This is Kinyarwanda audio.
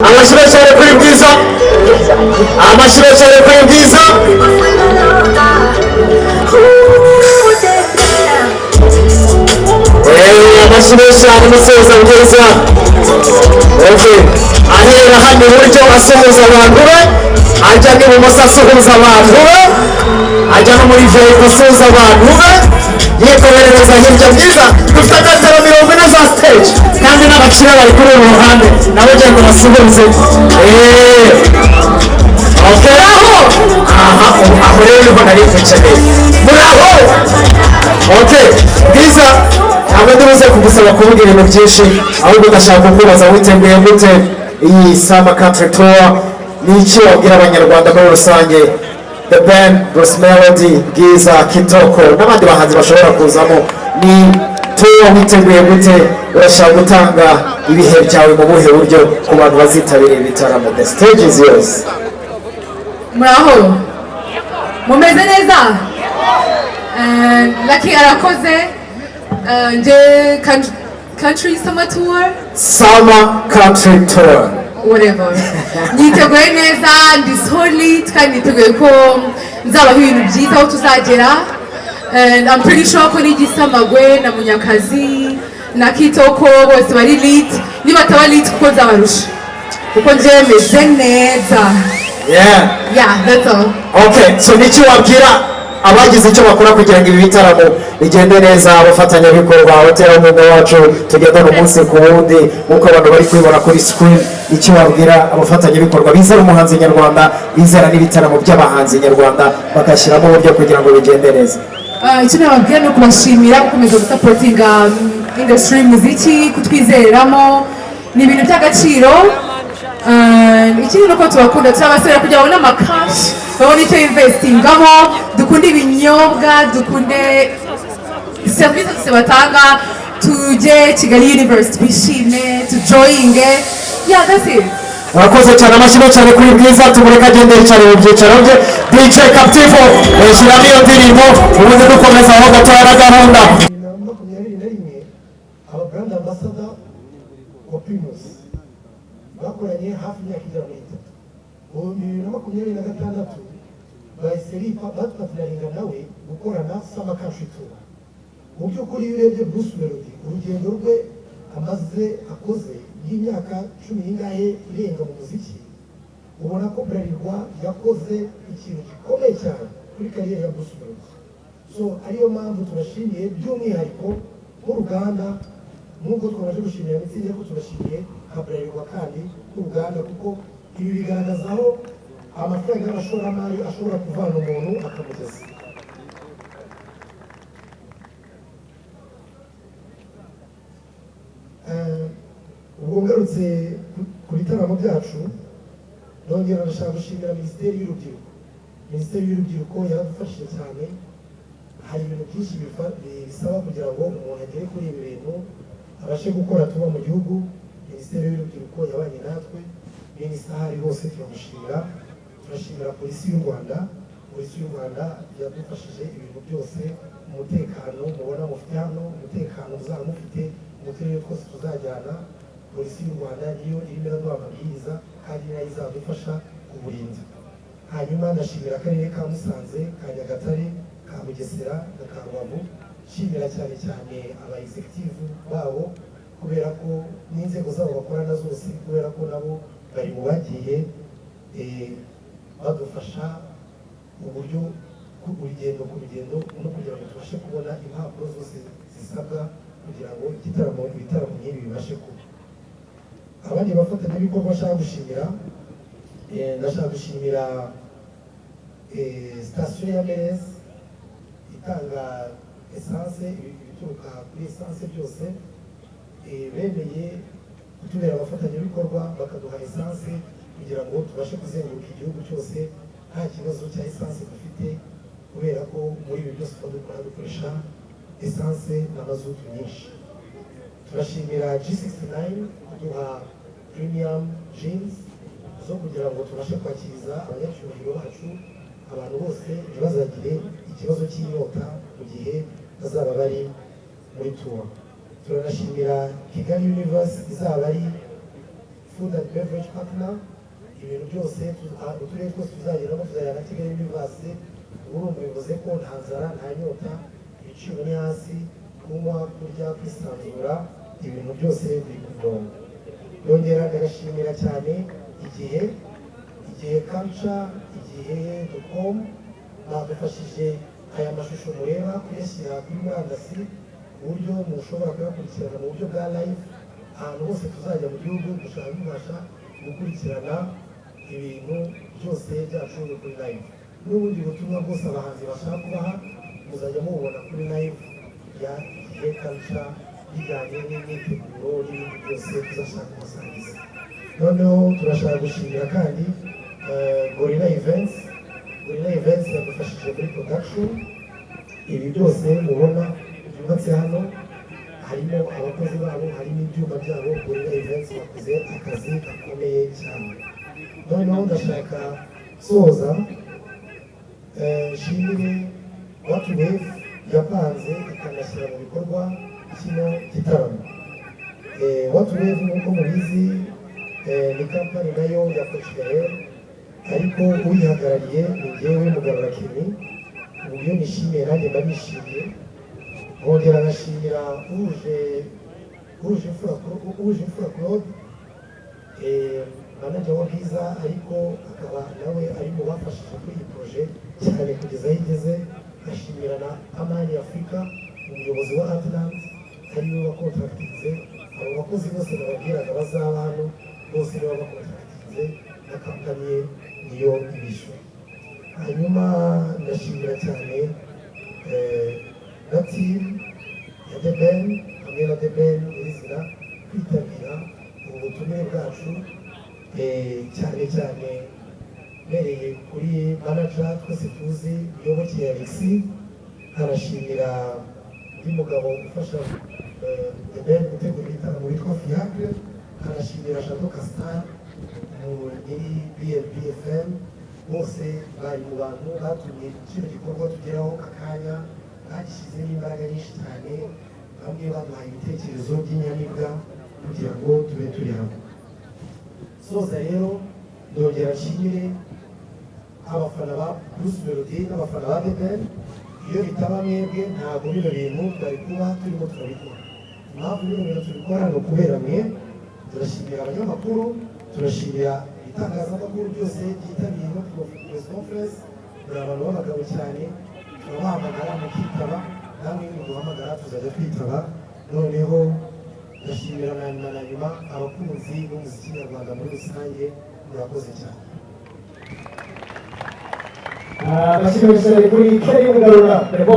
Amashyi cyane kuri Bwiza, amashyi cyane kuri Bwiza. Amashyi menshi cyane umusoza Bwiza. Okay, ahera hano iburyo asuhuza abantu be, ajya n'ibumoso asuhuza abantu be, ajya no muri VIP asuhuza abantu be, yikomerereza hirya. Bwiza, dufite metero 40 za stage, kandi n'abakiriya bari kuri uru ruhande nabo genda basuhuze. Okay, aho aha aho rero niho nari nkukeneye. Muraho. Okay, Bwiza, ntabwo ndi buze kugusaba kuvuga ibintu byinshi, ahubwo ndashaka kukubaza: witeguye gute iyi Summer Country Tour? Ni iki wabwira Abanyarwanda muri rusange? The Ben, Bruce Melody, Bwiza, Kitoko n'abandi bahanzi bashobora kuzamo, ni tour witeguye gute? Urashaka gutanga ibihe byawe mu buhe buryo ku bantu bazitabira ibitaramo? The stage is yours. Muraho, mumeze neza? Lucky arakoze. Nje country summer tour. Summer Country Tour. Whatever, niteguye neza, ndi solid, kandi niteguye ko nzabaho ibintu byiza aho tuzagera. And I'm pretty sure ko n'Igisamagwe na Munyakazi na Kitoko bose bari lit. Nibataba lit, kuko nzabarusha, kuko njyewe meze neza. Yeah, that's all. Okay, so niki wabwira abagize icyo bakora kugira ngo ibi bitaramo bigende neza, abafatanyabikorwa, abaterankunga bacu tugendana umunsi ku wundi nk'uko abantu bari kubibona kuri screen? Icyo wabwira abafatanyabikorwa bizera umuhanzi nyarwanda, bizera n'ibitaramo by'abahanzi nyarwanda, bagashyiramo uburyo kugira ngo bigende neza? Icyo nababwira ni ukubashimira gukomeza gusupportinga industry y'umuziki, kutwizereramo ni ibintu by'agaciro. Ikindi ni uko tubakunda, turabasabira kugira ngo babone amakashi, babone icyo investingamo. Dukunde ibinyobwa, dukunde serivisi zose batanga, tujye Kigali Universe twishime, tuenjoyinge. Yeah, that's it. Murakoze cyane, amashyi cyane kuri Bwiza. Tumureke agende yicare mu byicaro bye. DJ Captivo, shyiramo iyo ndirimbo, ubundi dukomeza aho gatoya na gahunda. 2021 aba brand ambassador wa Primus, bakoranye hafi imyaka igera muri 3. Mu 2026 bahise bipa bapartneringa nawe gukorana Summer Country Tour. Mu by'ukuri, iyo urebye Bruce Melody, urugendo rwe amaze akoze y'imyaka cumi n'ingahe irenga mu muziki, ubona ko Bralirwa yakoze ikintu gikomeye cyane kuri carrière ya Bruce Melody. So ariyo mpamvu tubashimiye by'umwihariko nk'uruganda, nk'uko twabanje gushimira Mützig, ariko tubashimiye nka Bralirwa kandi nk'uruganda, kuko ibi bigaragaza aho amafaranga y'abashoramari ashobora kuvana umuntu akamugeza. Ubwo ngarutse ku bitaramo byacu, nongera ndashaka gushimira Minisiteri y'Urubyiruko. Minisiteri y'Urubyiruko yaradufashije cyane. Hari ibintu byinshi bisaba kugira ngo umuntu agere kuri ibi bintu, abashe gukora tuba mu gihugu. Minisiteri y'Urubyiruko yabanye natwe, minisita aho ari hose turamushimira. Turashimira Polisi y'u Rwanda. Polisi y'u Rwanda yadufashije ibintu byose, umutekano mubona mufite hano, umutekano muzaba mufite mu turere twose tuzajyana. Polisi y'u Rwanda niyo irimo iraduha amabwiriza, kandi nayo izadufasha kuburinda. Hanyuma ndashimira akarere ka Musanze, ka Nyagatare, ka Bugesera na ka Rubavu, nshimira cyane cyane aba executive babo, kubera ko n'inzego zabo bakorana zose, kubera ko nabo bari mu bagiye badufasha mu buryo urugendo ku rugendo, no kugira ngo tubashe kubona impapuro zose zisabwa kugira ngo ibitaramo nk'ibi bibashe kuba. Abandi bafatanyabikorwa nshaka gushimira, ndashaka gushimira sitasiyo ya Merez itanga essence, ibituruka kuri essence byose. Bemeye kutubera abafatanyabikorwa, bakaduha essence kugira ngo tubashe kuzenguruka igihugu cyose nta kibazo cya essence dufite, kubera ko muri ibi byose tuba dukora dukoresha essence na mazutu nyinshi. Turashimira G69 kuduha premium jeans zo kugira ngo tubashe kwakiriza abanyacyubahiro bacu, abantu bose ntibazagire ikibazo cy'inyota mu gihe bazaba bari muri tour. Turanashimira Kigali Universe izaba ari food and beverage partner. Ibintu byose uturere twose tuzageramo tuzajyana na Kigali Universe. Urumva bivuze ko nta nzara, nta nyota, ibiciro ni hasi, kunywa, kurya, kwisanzura, ibintu byose biri ku murongo. Yongera ndagashimira cyane Igihe, Igihe Culture, Igihe.com, badufashije aya mashusho mureba kuyashyira kuri murandasi, ku buryo mushobora kuyakurikirana mu buryo bwa live. Ahantu hose tuzajya mu gihugu mushobora mubasha gukurikirana ibintu byose byacu kuri live. N'ubundi butumwa bwose abahanzi bashaka kubaha muzajya mububona kuri live ya Igihe Culture, bijyanye n'imyiteguro n'ibindi byose tuzashaka kubasangiza. Noneho turashaka gushimira kandi Gorilla Events. Gorilla Events yadufashije muri production. Ibi byose mubona byubatse hano harimo abakozi babo, harimo ibyuma byabo. Gorilla Events bakoze akazi gakomeye cyane. Noneho ndashaka soza nshimire Watu Wave yapanze ikanashyira mu bikorwa kino gitaramo. Watu Wave, nk'uko mubizi, ni kampani nayo ya Coach Gael, ariko uyihagarariye ni njyewe Mugarura Kenny. Ubu iyo nishimiye nanjye mba nishimiye. Nkongera ngashimira Uje Imfura Claude, manager wa Bwiza, ariko akaba nawe ari mu bafashije kuri iyi projet cyane kugeza aho igeze. Ashimira na Amani Afurika, umuyobozi wa Atlant, ariwe wakontractinze abo bakozi bose nababwiraga bazaba hano. Bose nibo bakontractinze na kampani ye niyo ibishyura. Hanyuma ndashimira cyane na team ya The Ben hamwe na The Ben nyirizina kwitabira ubu butumire bwacu, cyane cyane mbereye kuri manager twese tuzi, Muyoboke Alexis. Nkanashimira undi mugabo ufasha The Ben gutegura ibitaramo witwa Fiacre. Nkanashimira Jado Castar mu nyiri BNP FM. Bose bari mu bantu batumye kino gikorwa tugeraho aka kanya, bagishyizemo imbaraga nyinshi cyane, bamwe baduhaye ibitekerezo by'inyamibwa kugira ngo tube turi hamwe. Soza rero, ndongera nshimire abafana ba Bruce Melody n'abafana ba The Ben. Iyo bitaba mwebwe ntabwo bino bintu twari kuba turimo turabikora. Impamvu bino bintu tubikora ni ukubera mwe. Turashimira abanyamakuru, turashimira ibitangazamakuru byose byitabiriye no press conference. Muri abantu b'abagabo cyane, turabahamagara mukitaba, namwe nimuduhamagara tuzajya twitaba. Noneho ndashimira na nyuma na nyuma abakunzi b'umuziki nyarwanda muri rusange. Murakoze cyane. Amashyi menshi cyane kuri Kenny Mugarura.